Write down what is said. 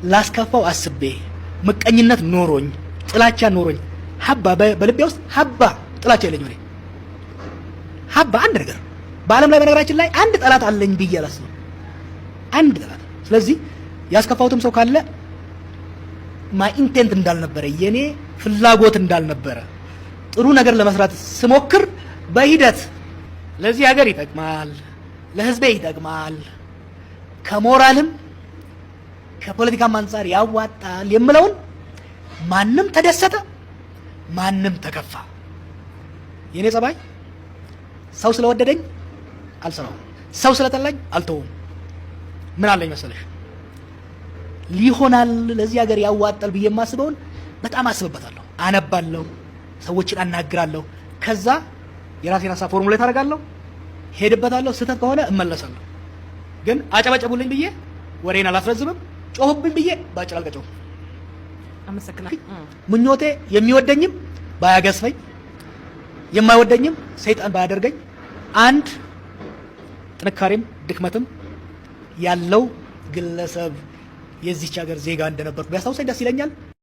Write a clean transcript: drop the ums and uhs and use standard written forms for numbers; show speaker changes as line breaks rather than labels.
ላስከፋው አስቤ፣ ምቀኝነት ኖሮኝ፣ ጥላቻ ኖሮኝ፣ ሀባ በልቤ ውስጥ ሀባ ጥላቻ የለኝም። እኔ ሀባ አንድ ነገር በዓለም ላይ በነገራችን ላይ አንድ ጠላት አለኝ ብዬ አላስብም። አንድ ጠላት። ስለዚህ ያስከፋሁትም ሰው ካለ my intent እንዳልነበረ፣ የኔ ፍላጎት እንዳልነበረ፣ ጥሩ ነገር ለመስራት ስሞክር በሂደት ለዚህ ሀገር ይጠቅማል፣ ለህዝቤ ይጠቅማል፣ ከሞራልም ከፖለቲካም አንጻር ያዋጣል የምለውን ማንም ተደሰተ ማንም ተከፋ፣ የኔ ጸባይ ሰው ስለወደደኝ አልሰራውም፣ ሰው ስለጠላኝ አልተውም። ምን አለኝ መሰለሽ፣ ሊሆናል ለዚህ ሀገር ያዋጣል ብዬ የማስበውን በጣም አስብበታለሁ፣ አነባለሁ፣ ሰዎችን አናግራለሁ። ከዛ የራሴን ሀሳብ formulate አደርጋለሁ፣ ሄድበታለሁ። ስህተት ከሆነ እመለሳለሁ። ግን አጨበጨቡልኝ ብዬ ወሬን አላስረዝምም፣ ጮሁብኝ ብዬ ባጭር አልቀጨውም።
አመሰግናለሁ።
ምኞቴ የሚወደኝም ባያገስፈኝ፣ የማይወደኝም ሰይጣን ባያደርገኝ፣ አንድ ጥንካሬም ድክመትም ያለው ግለሰብ የዚች ሀገር ዜጋ እንደነበርኩ ቢያስታውሰኝ ደስ ይለኛል።